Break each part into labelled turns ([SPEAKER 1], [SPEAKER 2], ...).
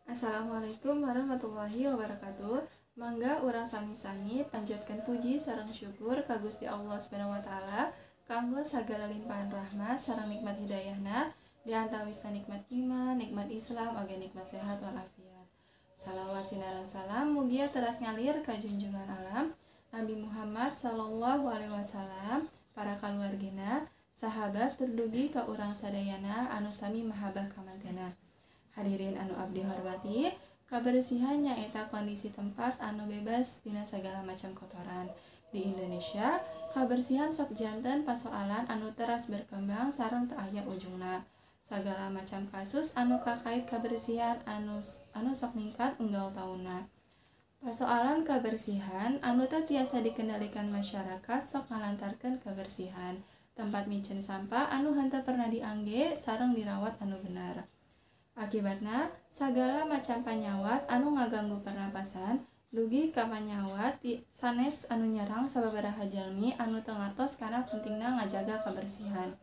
[SPEAKER 1] Assalamualaikum warahmatullahi wabarakatuh. Mangga urang sami-sami panjatkeun puji sareng syukur ka Gusti Allah Subhanahu wa taala kanggo sagala limpahan rahmat sareng nikmat hidayahna, diantawisna nikmat iman, nikmat Islam, oge nikmat sehat walafiat. Salawat sinareng salam mugia teras ngalir ka junjungan alam Nabi Muhammad sallallahu alaihi wasallam, para kaluargina, sahabat, tur dugi ka urang sadayana anu sami mahabbah ka mantena. Hadirin anu abdi hormati, kabersihan nyaeta kondisi tempat anu bebas tina segala macam kotoran. Di Indonesia, kabersihan sok janten pasoalan anu teras berkembang sareng teu aya ujungna. Sagala macam kasus anu kakait kabersihan anu sok ningkat unggal taunna. Pasoalan kabersihan anu teu tiasa dikendalikan masyarakat sok ngalantarkeun kebersihan tempat miceun sampah anu henteu pernah diangge sareng dirawat anu bener. Akibatna, sagala macam panyawat anu ngaganggu pernapasan dugi ka panyawat sanes anu nyerang sababaraha jalmi anu teu ngartos kana pentingna ngajaga kebersihan.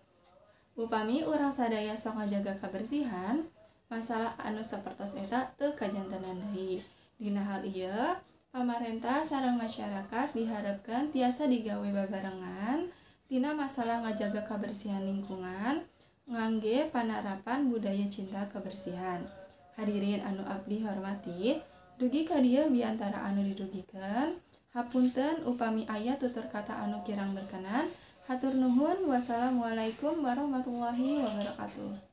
[SPEAKER 1] Upami urang sadaya sok ngajaga kebersihan, masalah anu sapertos eta teu kajantenan deui. Dina hal ieu, pamarentah sareng masyarakat diharapkeun tiasa digawe babarengan tina masalah ngajaga kebersihan lingkungan ngangge panarapan budaya cinta kebersihan. Hadirin anu abdi hormati, dugi ka dieu biantara anu didugikeun. Hapunten upami aya tutur kata anu kirang berkenan. Hatur nuhun. Wassalamualaikum warahmatullahi wabarakatuh.